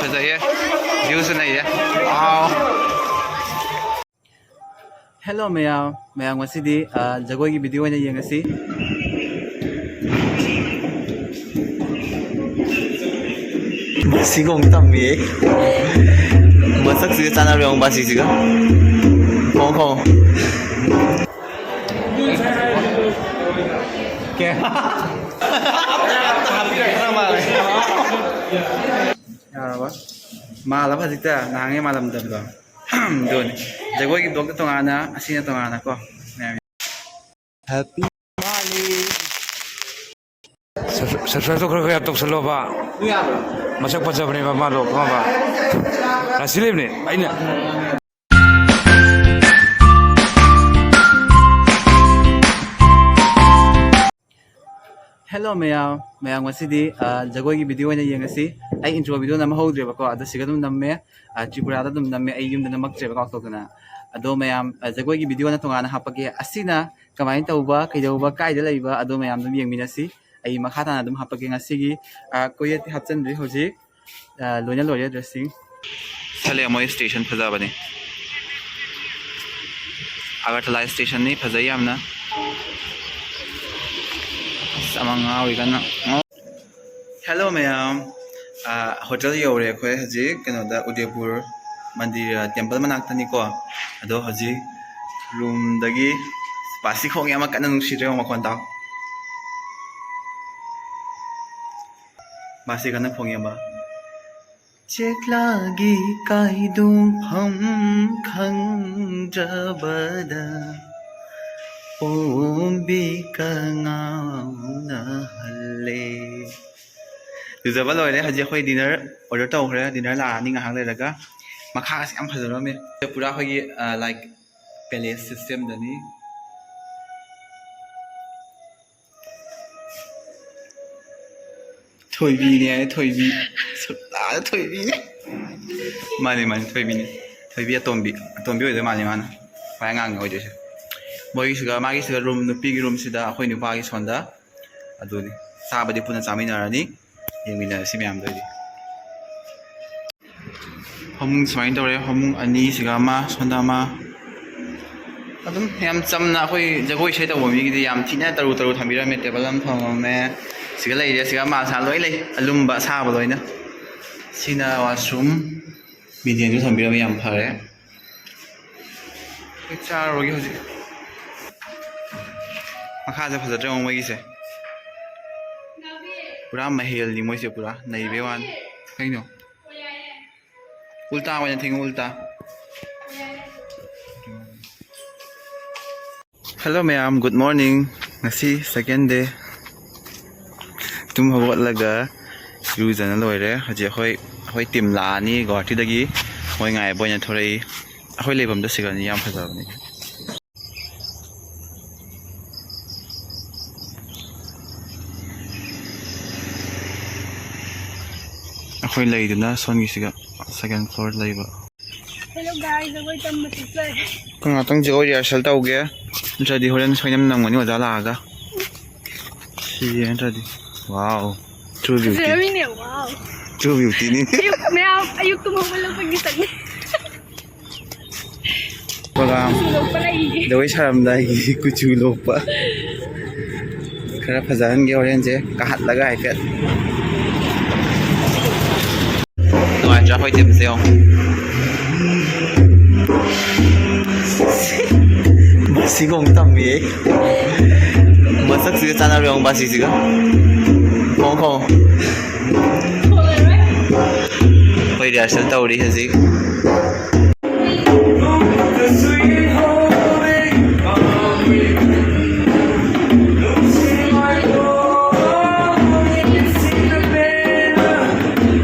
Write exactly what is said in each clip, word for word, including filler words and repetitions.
ꯐꯖꯩꯌꯦ, viewꯁꯨ ꯂꯩꯌꯦ꯫ Wow. Hello ꯃꯌꯥꯝ, ꯃꯌꯥꯝ ꯉꯁꯤꯗꯤ, ꯑ, ꯖꯒꯣꯏꯒꯤ video ꯑꯣꯏꯅ ꯌꯦꯡꯉꯁꯤ꯫ ꯃꯁꯤꯒ ꯑꯃꯨꯛ ꯇꯝꯃꯤꯌꯦ꯫ ꯃꯁꯛꯁꯤꯒ ꯆꯥꯟꯅꯕ ꯌꯦꯡꯉꯨ ꯃꯁꯤꯁꯤꯒ꯫ ꯈꯣꯡ ꯈꯣꯡ꯫ ꯌꯥꯔꯕ? ꯃꯥꯜꯂꯕ ꯍꯧꯖꯤꯛꯇ? ꯅꯍꯥꯟꯉꯩ ꯃꯥꯜꯂꯝꯗꯕꯗꯣ꯫ ꯑꯗꯨꯅꯤ꯫ ꯖꯒꯣꯏꯒꯤ vlogꯇ ꯇꯣꯉꯥꯟꯅ, ꯑꯁꯤꯅ ꯇꯣꯉꯥꯟꯅ ꯀꯣ꯫ ꯃꯌꯥꯝ꯫ Happy Diwali꯫ Subscribe ꯇꯧꯈ꯭ꯔꯒ ꯌꯥꯝ ꯇꯧꯁꯜꯂꯣꯕ꯫ ꯃꯁꯛ ꯐꯖꯕꯅꯦꯕ ꯃꯥꯗꯣ, ꯈꯪꯉꯕ? ꯔꯥꯁꯤ ꯂꯩꯕꯅꯦ ꯑꯩꯅ꯫ Hello ꯃꯌꯥꯝ, ꯃꯌꯥꯝ ꯉꯁꯤꯗꯤ, ꯑ, ꯖꯒꯣꯏꯒꯤ video ꯑꯣꯏꯅ ꯌꯦꯡꯉꯁꯤ꯫ ꯑꯩ intro video ꯅꯝꯍꯧꯗ꯭ꯔꯦꯕꯀꯣ, ꯑꯗꯣ ꯁꯤꯒ ꯑꯗꯨꯝ ꯅꯝꯃꯦ꯫ ꯑ, ꯇ꯭ꯔꯤꯄꯨꯔꯥꯗ ꯑꯗꯨꯝ ꯅꯝꯃꯦ, ꯑꯩ ꯌꯨꯝꯗ ꯅꯝꯃꯛꯇ꯭ꯔꯦꯕ ꯀꯥꯎꯊꯣꯛꯇꯅ꯫ ꯑꯗꯣ ꯃꯌꯥꯝ, ꯑ, ꯖꯒꯣꯏꯒꯤ videoꯅ ꯇꯣꯉꯥꯟꯅ ꯍꯥꯞꯄꯛꯀꯦ꯫ ꯑꯁꯤꯅ ꯀꯃꯥꯏꯅ ꯇꯧꯕ, ꯀꯩꯗꯧꯕ, ꯀꯥꯏꯗ ꯂꯩꯕ, ꯑꯗꯣ ꯃꯌꯥꯝ ꯑꯗꯨꯝ ꯌꯦꯡꯃꯤꯟꯅꯁꯤ꯫ ꯑꯩ ꯃꯈꯥ ꯇꯥꯅ ꯑꯗꯨꯝ ꯍꯥꯞꯄꯛꯀꯦ ꯉꯁꯤꯒꯤ꯫ ꯑ, ꯀꯣꯌꯦꯠꯇꯤ ꯍꯥꯞꯆꯤꯟꯗ꯭ꯔꯤ ꯍꯧꯖꯤꯛ꯫ ꯑ, ꯂꯣꯏꯅ ꯂꯣꯏꯔꯦ dressing꯫ ꯁꯂꯦ ꯃꯣꯏ station ꯐꯖꯕꯅꯦ꯫ ꯑꯒꯔꯇꯂꯥ stationꯅꯤ, ꯐꯖꯩ ꯌꯥꯝꯅ꯫ ꯑꯁ, ꯑꯃ ꯉꯥꯎꯔꯤ ꯀꯟꯅ꯫ Hello ꯃꯌꯥꯝ꯫ ꯑ, hotel ꯌꯧꯔꯦ ꯑꯩꯈꯣꯏ ꯍꯧꯖꯤꯛ ꯀꯩꯅꯣꯗ, ꯎꯗꯦꯄꯨꯔ ꯃꯟꯗꯤꯔ, temple ꯃꯅꯥꯛꯇꯅꯤꯀꯣ꯫ ꯑꯗꯣ ꯍꯧꯖꯤꯛ roomꯗꯒꯤ ꯕꯥꯁꯤ ꯈꯣꯡꯉꯦ ꯑꯃ ꯀꯟꯅ, ꯅꯨꯡꯁꯤꯗ꯭ꯔꯦ ꯃꯈꯣꯟ ꯇꯥꯎ꯫ ꯕꯥꯁꯤ ꯀꯟꯅ ꯈꯣꯡꯉꯦꯕ꯫ ꯆꯦꯛꯂꯥꯒꯤ ꯀꯥꯏꯗꯨꯝꯐꯝ ꯈꯪꯗ꯭ꯔꯕꯗ ꯄꯣꯝꯕꯤ ꯀꯉꯥꯎꯅꯍꯜꯂꯦ꯫ ꯂꯨꯖꯕ ꯂꯣꯏꯔꯦ꯫ ꯍꯧꯖꯤꯛ ꯑꯩꯈꯣꯏ dinner order ꯇꯧꯈ꯭ꯔꯦ꯫ Dinner ꯂꯥꯛꯑꯅꯤ ꯉꯥꯏꯍꯥꯛ ꯂꯩꯔꯒ꯫ ꯃꯈꯥꯁꯦ ꯌꯥꯝ ꯐꯖꯔꯝꯃꯦ꯫ ꯄꯨꯔꯥ ꯑꯩꯈꯣꯏꯒꯤ, ꯑ, like, palace systemꯗꯅꯤ꯫ ꯊꯣꯏꯕꯤꯅꯦ ꯍꯥꯏ, ꯊꯣꯏꯕꯤ꯫ ꯁꯨꯛꯇꯥꯗ ꯊꯣꯏꯕꯤꯅꯦ꯫ ꯃꯥꯅꯤ, ꯃꯥꯅꯤ, ꯊꯣꯏꯕꯤꯅꯦ꯫ ꯊꯣꯏꯕꯤ ꯑꯇꯣꯝꯕꯤ꯫ ꯑꯇꯣꯝꯕꯤ ꯑꯣꯏꯗꯣꯏ ꯃꯥꯜꯂꯤ ꯃꯥꯅ꯫ ꯈ꯭ꯋꯥꯏ ꯑꯉꯥꯡ ꯑꯣꯏꯗꯣꯏꯁꯦ꯫ ꯃꯣꯏꯒꯤꯁꯤꯒ, ꯃꯥꯒꯤꯁꯤꯒ room, ꯅꯨꯄꯤꯒꯤ roomꯁꯤꯗ, ꯑꯩꯈꯣꯏ ꯅꯨꯄꯥꯒꯤ ꯁꯣꯝꯗ꯫ ꯑꯗꯨꯅꯤ꯫ ꯆꯥꯕꯗꯤ ꯄꯨꯟꯅ ꯆꯥꯃꯤꯟꯅꯔꯅꯤ꯫ ꯌꯦꯡꯃꯤꯟꯅꯔꯁꯤ ꯃꯌꯥꯝꯗꯣ ꯑꯩꯗꯤ꯫ ꯐꯃꯨꯡ ꯁꯨꯃꯥꯏꯅ ꯇꯧꯔꯦ, ꯐꯃꯨꯡ ꯑꯅꯤ, ꯁꯤꯒ ꯑꯃ, ꯁꯣꯝꯗ ꯑꯃ꯫ ꯑꯗꯨꯝ ꯌꯥꯝ ꯆꯝꯅ ꯑꯩꯈꯣꯏ ꯖꯒꯣꯏ ꯏꯁꯩ ꯇꯧꯕ ꯃꯤꯒꯤꯗꯤ ꯌꯥꯝ ꯊꯤꯅ ꯇꯔꯨ ꯇꯔꯨ ꯊꯝꯕꯤꯔꯝꯃꯦ꯫ ꯇꯦꯕꯜ ꯑꯃ ꯊꯝꯃꯝꯃꯦ, ꯁꯤꯒ ꯂꯩꯔꯦ, ꯁꯤꯒ ꯑꯃ ꯑꯁꯥ ꯂꯣꯏ ꯂꯩ, ꯑꯂꯨꯝꯕ ꯑꯁꯥꯕ ꯂꯣꯏꯅ꯫ ꯁꯤꯅ ꯋꯥꯁꯔꯨꯝ, ꯃꯤꯗꯤꯌꯝꯁꯨ ꯊꯝꯕꯤꯔꯝꯃꯦ, ꯌꯥꯝ ꯐꯔꯦ꯫ ꯑꯩ ꯆꯥꯔꯨꯔꯒꯦ ꯍꯧꯖꯤꯛ꯫ ꯃꯈꯥꯁꯦ ꯐꯖꯗ꯭ꯔꯦ ꯃꯣꯏꯒꯤꯁꯦ, ꯄꯨꯔꯥ ꯃꯍꯦꯜꯅꯤ ꯃꯣꯏꯁꯦ, ꯄꯨꯔꯥ ꯅꯩꯕꯩ ꯋꯥꯅꯤ꯫ ꯀꯩꯅꯣ? ꯎꯜꯇꯥ ꯑꯣꯏꯅ ꯊꯦꯡꯉꯨ, ꯎꯜꯇꯥ꯫ Hello ꯃꯌꯥꯝ, good morning꯫ ꯉꯁꯤ second day꯫ ꯇꯨꯝ ꯍꯧꯒꯠꯂꯒ ꯏꯔꯨꯖꯅ ꯂꯣꯏꯔꯦ꯫ ꯍꯧꯖꯤꯛ ꯑꯩꯈꯣꯏ, ꯑꯩꯈꯣꯏ ꯇꯤꯝ ꯂꯥꯛꯑꯅꯤ ꯒꯨꯋꯥꯍꯥꯇꯤꯗꯒꯤ꯫ ꯃꯣꯏ ꯉꯥꯏꯕ ꯑꯣꯏꯅ ꯊꯣꯔꯛꯏ꯫ ꯑꯩꯈꯣꯏ ꯂꯩꯐꯝꯗ ꯁꯤꯒꯅꯤ, ꯌꯥꯝ ꯐꯖꯕꯅꯤ꯫ ꯑꯩꯈꯣꯏ ꯂꯩꯗꯨꯅ ꯁꯣꯝꯒꯤꯁꯤꯒ second floor ꯂꯩꯕ꯫ Hello guys, ꯑꯩꯈꯣꯏ ꯇꯝꯕ ꯆꯠꯆꯔꯦ꯫ ꯑꯩꯈꯣꯏ ꯉꯥꯛꯇꯪ ꯖꯒꯣꯏ rehearsal ꯇꯧꯒꯦ, ꯅꯠꯇ꯭ꯔꯗꯤ ꯍꯣꯔꯦꯟ ꯁꯣꯏꯅꯝ ꯅꯝꯒꯅꯤ ꯑꯣꯖꯥ ꯂꯥꯛꯑꯒ꯫ ꯁꯤ ꯅꯠꯇ꯭ꯔꯗꯤ꯫ Wow, true beauty꯫ ꯐꯖꯔꯝꯃꯤꯅꯦ, wow꯫ True beautyꯅꯤ꯫ ꯑꯌꯨꯛ ꯃꯌꯥꯝ, ꯑꯌꯨꯛ ꯇꯨꯝ ꯍꯧꯒꯠꯂꯛꯄꯒꯤ ꯆꯠꯂꯤ꯫ ꯄ꯭ꯔꯣꯒꯥꯝ꯫ ꯀꯨꯆꯨ ꯂꯣꯛꯄ ꯂꯩꯌꯦ꯫ ꯖꯒꯣꯏ ꯁꯥꯔꯝꯗꯥꯏꯒꯤ ꯀꯨꯆꯨ ꯂꯣꯛꯄ꯫ ꯈꯔ ꯐꯖꯍꯟꯒꯦ ꯍꯣꯔꯦꯟꯁꯦ, ꯀꯥꯍꯠꯂꯒ ꯍꯥꯏꯐꯦꯠ꯫ ꯅꯨꯡꯉꯥꯏꯇ꯭ꯔꯥ ꯑꯩꯈꯣꯏ ꯇꯤꯝꯁꯦ ꯌꯦꯡꯉꯣ꯫ ꯕꯥꯁꯤꯒ ꯑꯃꯨꯛ ꯇꯝꯃꯤꯌꯦ꯫ ꯃꯁꯛꯁꯤꯒ ꯆꯥꯟꯅꯕ꯭ꯔꯥ ꯌꯦꯡꯉꯣ, ꯕꯥꯁꯤꯁꯤꯒ꯫ ꯈꯣꯡꯉꯣ, ꯈꯣꯡꯉꯣ꯫ ꯑꯩꯈꯣꯏ rehearsal ꯇꯧꯔꯤ ꯍꯧꯖꯤꯛ꯫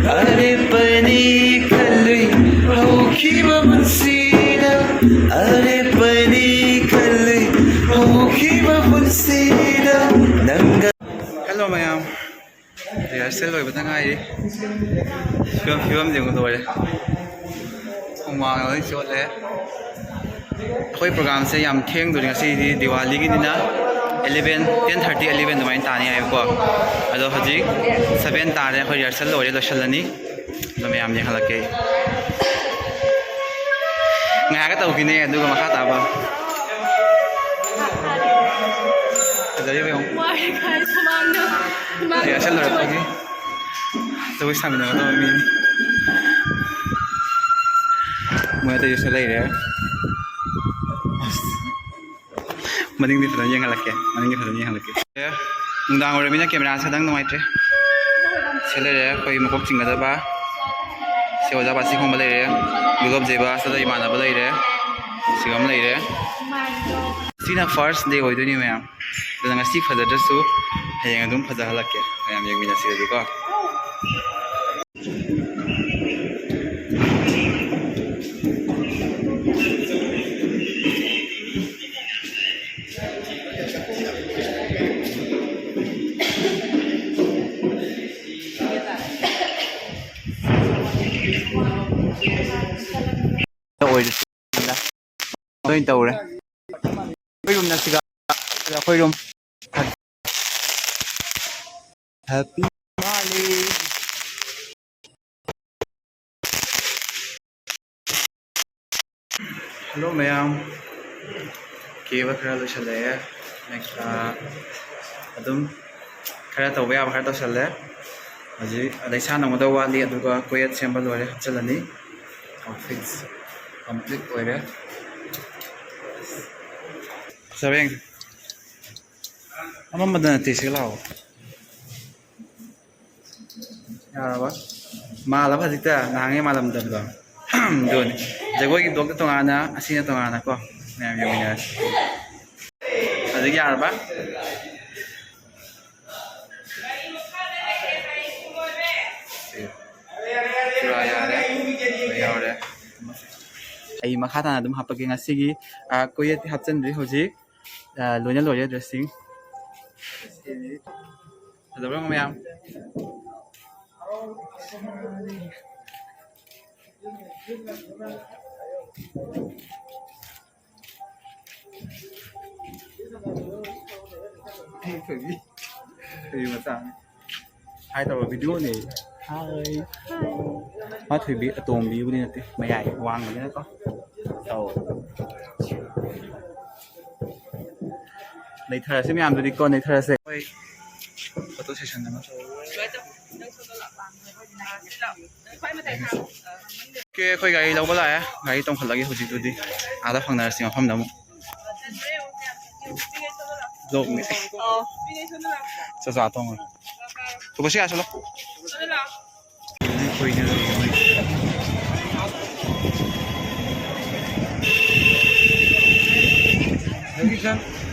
ꯑꯔꯦꯞꯄꯅꯤ ꯈꯜꯂꯨꯏ ꯍꯧꯈꯤꯕ ꯄꯨꯟꯁꯤꯗ, ꯑꯔꯦꯞꯄꯅꯤ ꯈꯜꯂꯨꯏ ꯍꯧꯈꯤꯕ ꯄꯨꯟꯁꯤꯗ ꯅꯪꯒ꯫ Hello ꯃꯌꯥꯝ, rehearsal ꯂꯣꯏꯕꯗ ꯉꯥꯏꯔꯤ꯫ ꯐꯤꯕꯝ, ꯐꯤꯕꯝ ꯌꯦꯡꯉꯨ, ꯂꯣꯏꯔꯦ꯫ ꯍꯨꯃꯥꯡ ꯂꯣꯏ ꯆꯣꯠꯂꯦ꯫ ꯑꯩꯈꯣꯏ ꯄ꯭ꯔꯣꯒꯥꯝꯁꯦ ꯌꯥꯝ ꯊꯦꯡꯗꯣꯔꯤ ꯉꯁꯤꯗꯤ, ꯗꯤꯋꯥꯂꯤꯒꯤꯅꯤꯅ eleven, ten thirty, eleven ꯑꯗꯨꯃꯥꯏꯅ ꯇꯥꯅꯤ ꯍꯥꯏꯕꯀꯣ꯫ ꯑꯗꯣ ꯍꯧꯖꯤꯛ seven ꯇꯥꯔꯦ, ꯑꯩꯈꯣꯏ rehearsal ꯂꯣꯏꯔꯦ, ꯂꯣꯏꯁꯤꯜꯂꯅꯤ꯫ ꯑꯗꯣ ꯃꯌꯥꯝ ꯌꯦꯡꯍꯜꯂꯛꯀꯦ ꯑꯩ꯫ ꯉꯥꯏꯍꯥꯛꯀ ꯇꯧꯈꯤꯅꯦ, ꯑꯗꯨꯒ ꯃꯈꯥ ꯇꯥꯕ꯫ ꯐꯖꯔꯤꯕ ꯌꯦꯡꯉꯨ꯫ ꯋꯥꯔꯦ ꯈꯥꯏ ꯁꯨꯃꯥꯡꯗ꯫ ꯁꯨꯃꯥꯡꯗ꯫ Rehearsal ꯂꯣꯏꯔꯛꯄꯒꯤ ꯖꯒꯣꯏ ꯁꯥꯃꯤꯟꯅꯒꯗꯕ ꯃꯤꯅꯤ꯫ ꯃꯣꯏ ꯑꯇꯩꯁꯨ ꯂꯩꯔꯦ꯫ ꯑꯁ꯫ ꯃꯅꯤꯡꯗꯤ ꯐꯖꯅ ꯌꯦꯡꯍꯜꯂꯛꯀꯦ, ꯃꯅꯤꯡꯗꯤ ꯐꯖꯅ ꯌꯦꯡꯍꯜꯂꯛꯀꯦ꯫ ꯑꯦ, ꯅꯨꯡꯗꯥꯡ ꯑꯣꯏꯔꯕꯅꯤꯅ camera ꯁꯦ ꯈꯤꯇꯪ ꯅꯨꯡꯉꯥꯏꯇ꯭ꯔꯦ꯫ ꯁꯤ ꯂꯩꯔꯦ ꯑꯩꯈꯣꯏ ꯃꯀꯣꯛ ꯆꯤꯡꯒꯗꯕ꯫ ꯁꯤ ꯑꯣꯖꯥ ꯕꯥꯁꯤ ꯈꯣꯝꯕ ꯂꯩꯔꯦ꯫ ꯒꯨꯂꯣꯞ ꯖꯦꯕꯥ, ꯁꯤꯗ ꯏꯃꯥꯟꯅꯕ ꯂꯩꯔꯦ꯫ ꯁꯤꯒ ꯑꯃ ꯂꯩꯔꯦ꯫ ꯁꯤꯅ first day ꯑꯣꯏꯗꯣꯏꯅꯤ ꯃꯌꯥꯝ꯫ ꯑꯗꯨꯅ ꯉꯁꯤ ꯐꯖꯗ꯭ꯔꯁꯨ ꯍꯌꯦꯡ ꯑꯗꯨꯝ ꯐꯖꯍꯜꯂꯛꯀꯦ꯫ ꯃꯌꯥꯝ ꯌꯦꯡꯃꯤꯟꯅꯁꯤ ꯑꯗꯨꯗꯤꯀꯣ꯫ ꯂꯣꯏꯅ ꯇꯧꯔꯦ꯫ ꯑꯩꯈꯣꯏ room ꯅ ꯁꯤꯒ ꯑꯩꯈꯣꯏ room꯫ Happy Diwali꯫ Hello ꯃꯌꯥꯝ, ꯀꯦꯕ ꯈꯔ ꯂꯣꯏꯁꯤꯜꯂꯛꯑꯦ꯫ Next, ꯑꯥ, ꯑꯗꯨꯝ ꯈꯔ ꯇꯧꯕ ꯌꯥꯕ ꯈꯔ ꯇꯧꯁꯜꯂꯦ꯫ ꯍꯧꯖꯤꯛ ꯑꯗꯩ ꯁꯥ ꯅꯧꯒꯗꯕ ꯋꯥꯠꯂꯤ, ꯑꯗꯨꯒ ꯀꯣꯌꯦꯠ ꯁꯦꯝꯕ ꯂꯣꯏꯔꯦ, ꯍꯥꯞꯆꯤꯜꯂꯅꯤ꯫ Outfit complete ꯑꯣꯏꯔꯦ꯫ ꯆꯕꯦꯡ꯫ ꯑꯃꯝꯕꯗ ꯅꯠꯇꯦ, ꯁꯤ ꯂꯥꯛꯑꯣ꯫ ꯌꯥꯔꯕ? ꯃꯥꯜꯂꯕ ꯍꯧꯖꯤꯛꯇ? ꯅꯍꯥꯟꯉꯩ ꯃꯥꯜꯂꯝꯗꯕꯗꯣ꯫ ꯑꯗꯨꯅꯤ꯫ ꯖꯒꯣꯏꯒꯤ vlog ꯇ ꯇꯣꯉꯥꯟꯅ, ꯑꯁꯤꯅ ꯇꯣꯉꯥꯟꯅ ꯀꯣ꯫ ꯃꯌꯥꯝ ꯌꯦꯡꯃꯤꯟꯅꯔꯁꯤ꯫ ꯍꯧꯖꯤꯛ ꯌꯥꯔꯕ? ꯁꯤ꯫ ꯁꯤꯔꯥ ꯌꯥꯔꯦ꯫ ꯌꯥꯎꯔꯦ꯫ ꯑꯩ ꯃꯈꯥ ꯇꯥꯅ ꯑꯗꯨꯝ ꯍꯥꯞꯄꯛꯀꯦ ꯉꯁꯤꯒꯤ꯫ ꯑꯥ, ꯀꯣꯌꯦꯠꯇꯤ ꯍꯥꯞꯆꯤꯟꯗ꯭ꯔꯤ ꯍꯧꯖꯤꯛ꯫ ꯑꯥ, ꯂꯣꯏꯅ ꯂꯣꯏꯔꯦ dressing꯫ ꯐꯖꯕ꯭ꯔꯥ ꯃꯌꯥꯝ? ꯑꯩ ꯊꯣꯏꯕꯤ꯫ ꯊꯣꯏꯕꯤ ꯃꯆꯥꯅꯤ꯫ Hi ꯇꯧꯔꯣ, video ꯅꯦ꯫ Hi꯫ ꯃꯥ ꯊꯣꯏꯕꯤ ꯑꯇꯣꯝꯕꯤꯕꯨꯗꯤ ꯅꯠꯇꯦ, ꯃꯌꯥꯏ ꯋꯥꯡꯕꯅꯤꯅꯀꯣ꯫ ꯇꯧ꯫ ꯅꯩꯊꯔꯁꯤ ꯃꯌꯥꯝꯗꯨꯗꯤ ꯀꯣ, ꯅꯩꯊꯔꯁꯦ꯫ ꯑꯩꯈꯣꯏ ꯐꯣꯇꯣ ꯁꯦꯁꯟ ꯑꯃ ꯇꯧꯔꯦ꯫ ꯑꯣꯀꯦ, ꯑꯩꯈꯣꯏ ꯒꯥꯔꯤ ꯂꯧꯕ ꯂꯥꯛꯑꯦ꯫ ꯒꯥꯔꯤ ꯇꯣꯡꯈꯠꯂꯒꯦ ꯍꯧꯖꯤꯛꯇꯨꯗꯤ꯫ ꯑꯥꯗ ꯐꯪꯅꯔꯁꯤ ꯃꯐꯝꯗ ꯑꯃꯨꯛ꯫ ꯕ꯭ꯂꯣꯛꯅꯤ꯫ ꯆꯥꯛꯆꯥ ꯇꯣꯡꯉ꯫ ꯊꯨꯕꯁꯤ ꯌꯥꯁꯜꯂꯣ꯫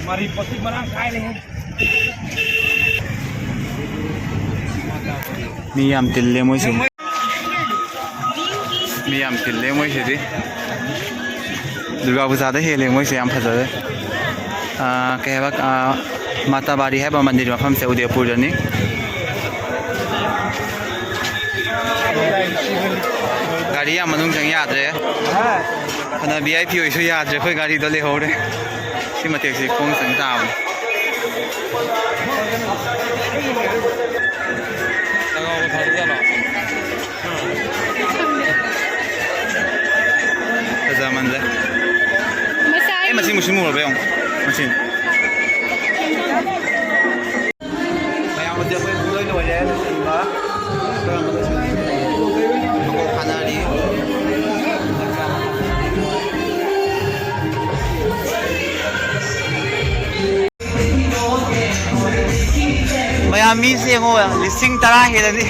ꯃꯔꯤ ꯄꯣꯠꯁꯤ ꯃꯔꯥꯡ ꯀꯥꯏꯔꯦꯍꯦ꯫ ꯃꯤ ꯌꯥꯝ ꯇꯤꯜꯂꯦ ꯃꯣꯏꯁꯦ꯫ ꯃꯤ ꯌꯥꯝ ꯇꯤꯜꯂꯦ ꯃꯣꯏꯁꯤꯗꯤ꯫ ꯗꯨꯔꯒꯥ ꯄꯨꯖꯥꯗ ꯍꯦꯜꯂꯦ ꯃꯣꯏꯁꯦ, ꯌꯥꯝ ꯐꯖꯔꯦ꯫ ꯑꯥ, ꯀꯩ ꯍꯥꯏꯕ, ꯑꯥ, ꯃꯥꯇꯥ ꯕꯥꯔꯤ ꯍꯥꯏꯕ ꯃꯟꯗꯤꯔ ꯃꯐꯝꯁꯦ ꯎꯗꯦꯄꯨꯔꯗꯅꯤ꯫ ꯒꯥꯔꯤ ꯌꯥꯝ ꯃꯅꯨꯡ ꯆꯪ ꯌꯥꯗ꯭ꯔꯦ꯫ ꯐꯅ ꯚꯤ ꯑꯥꯏ ꯄꯤ ꯑꯣꯏꯁꯨ ꯌꯥꯗ꯭ꯔꯦ, ꯑꯩꯈꯣꯏ ꯒꯥꯔꯤꯗꯣ ꯂꯩꯍꯧꯔꯦ꯫ ꯁꯤ ꯃꯇꯦꯛꯁꯤ ꯈꯣꯡ ꯆꯪ ꯇꯥꯕꯅꯤ꯫ ꯐꯖꯃꯟꯂꯦ꯫ ꯃꯆꯥ ꯑꯩ ꯃꯆꯤꯟ ꯃꯨꯁꯤꯟ ꯃꯨꯔꯕ ꯌꯦꯡꯉꯣ꯫ ꯃꯆꯤꯟ꯫ ꯃꯌꯥꯝ ꯍꯧꯖꯤꯛ ꯑꯩꯈꯣꯏ ꯄꯨꯡꯂꯣꯏ ꯂꯣꯏꯔꯦ ꯂꯣꯏꯁꯤꯟꯕ꯫ ꯃꯀꯣꯛ ꯐꯥꯅꯔꯤ꯫ ꯃꯌꯥꯝ ꯃꯤꯁꯦ ꯌꯦꯡꯉꯣ, ꯂꯤꯁꯤꯡ ꯇꯔꯥ ꯍꯦꯜꯂꯅꯤ꯫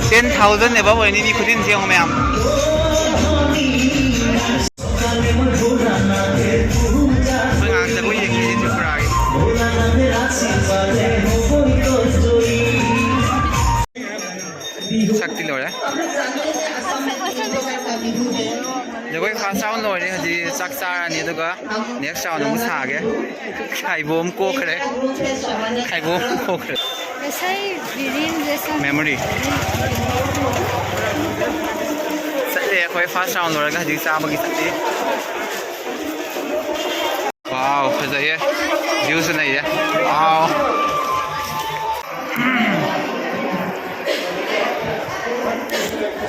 Ten thousand above ꯑꯣꯏꯅꯤ ꯃꯤ ꯈꯨꯖꯤꯟꯁꯦ ꯌꯦꯡꯉꯣ ꯃꯌꯥꯝ꯫ ꯑꯩꯈꯣꯏ ꯉꯥꯏꯍꯥꯛ ꯖꯒꯣꯏ ꯌꯦꯡꯈꯤꯁꯤ ꯇ꯭ꯔꯤꯄꯨꯔꯥꯒꯤ꯫ ꯁꯛꯇꯤ ꯂꯣꯏꯔꯦ꯫ ꯖꯒꯣꯏ first round ꯂꯣꯏꯔꯦ꯫ ꯍꯧꯖꯤꯛ ꯆꯥꯛ ꯆꯥꯔꯅꯤ, ꯑꯗꯨꯒ next round ꯑꯃꯨꯛ ꯁꯥꯒꯦ꯫ ꯈꯥꯏꯕꯣꯝ ꯀꯣꯛꯈ꯭ꯔꯦ꯫ ꯈꯥꯏꯕꯣꯝ ꯀꯣꯛꯈ꯭ꯔꯦ꯫ ꯉꯁꯥꯏ ꯕꯤꯔꯦꯟꯁꯦ ꯁꯥꯟꯅ- Memory꯫ ꯆꯠꯂꯦ ꯑꯩꯈꯣꯏ first round ꯂꯣꯏꯔꯒ ꯍꯧꯖꯤꯛ ꯆꯥꯕꯒꯤ ꯆꯠꯂꯤ꯫ Wow, ꯐꯖꯩꯌꯦ꯫ Viewꯁꯨ ꯅꯩꯔꯦ꯫ Wow꯫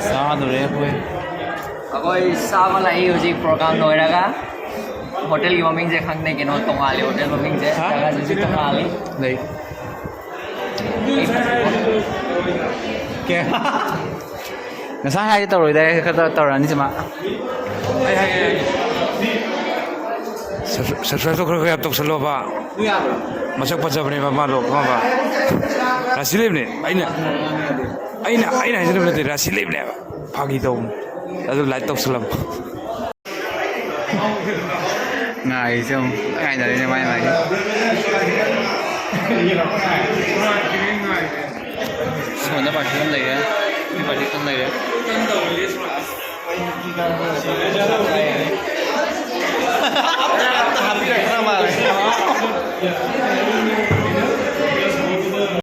ꯆꯥꯗꯣꯔꯦ ꯑꯩꯈꯣꯏ꯫ ꯑꯩꯈꯣꯏ ꯆꯥꯕ ꯂꯥꯛꯏ ꯍꯧꯖꯤꯛ ꯄ꯭ꯔꯣꯒꯥꯝ ꯂꯣꯏꯔꯒ꯫ ꯍꯣꯇꯦꯜꯒꯤ ꯃꯃꯤꯡꯁꯦ ꯈꯪꯗꯦ, ꯀꯩꯅꯣ ꯇꯣꯉꯥꯜꯂꯤ, ꯍꯣꯇꯦꯜ ꯃꯃꯤꯡꯁꯦ꯫ ꯍꯥ? ꯖꯒꯥꯁꯤꯁꯨ ꯇꯣꯉꯥꯜꯂꯤ꯫ ꯂꯩ꯫ ꯀꯦ? ꯉꯁꯥꯏ ꯍꯥꯏꯒꯦ ꯇꯧꯔꯣꯏꯗꯥꯏ, ꯈꯔ ꯇꯧꯔꯛꯑꯅꯤ ꯁꯤꯃ꯫ ꯁꯕꯁ-, ꯁꯕꯁꯀ꯭ꯔꯥꯏꯕ ꯇꯧꯈ꯭ꯔꯒ ꯌꯥꯝ ꯇꯧꯁꯜꯂꯣꯕ꯫ ꯃꯁꯛ ꯐꯖꯕꯅꯦꯕ ꯃꯥꯗꯣ, ꯈꯪꯉꯕ? ꯔꯥꯁꯤ ꯂꯩꯕꯅꯦ꯫ ꯑꯩꯅ, ꯑꯩꯅ, ꯑꯩꯅ ꯍꯥꯏꯖꯟꯅꯕ ꯅꯠꯇꯦ, ꯔꯥꯁꯤ ꯂꯩꯕꯅꯦꯕ꯫ ꯐꯥꯒꯤ ꯇꯧꯕꯅꯦ꯫ ꯑꯗꯨ ꯂꯥꯏꯛ ꯇꯧꯁꯜꯂꯝꯃꯣ꯫ ꯉꯥꯏꯔꯤꯁꯦ ꯑꯃꯨꯛ ꯉꯥꯏꯅꯔꯤꯅꯦ ꯃꯥꯏ ꯃꯥꯏ꯫ ꯁꯣꯝꯗ ꯄꯥꯔꯇꯤ ꯑꯃ ꯂꯩꯔꯦ꯫ ꯁꯤ ꯄꯥꯔꯇꯤ ꯑꯃ ꯂꯩꯔꯦ꯫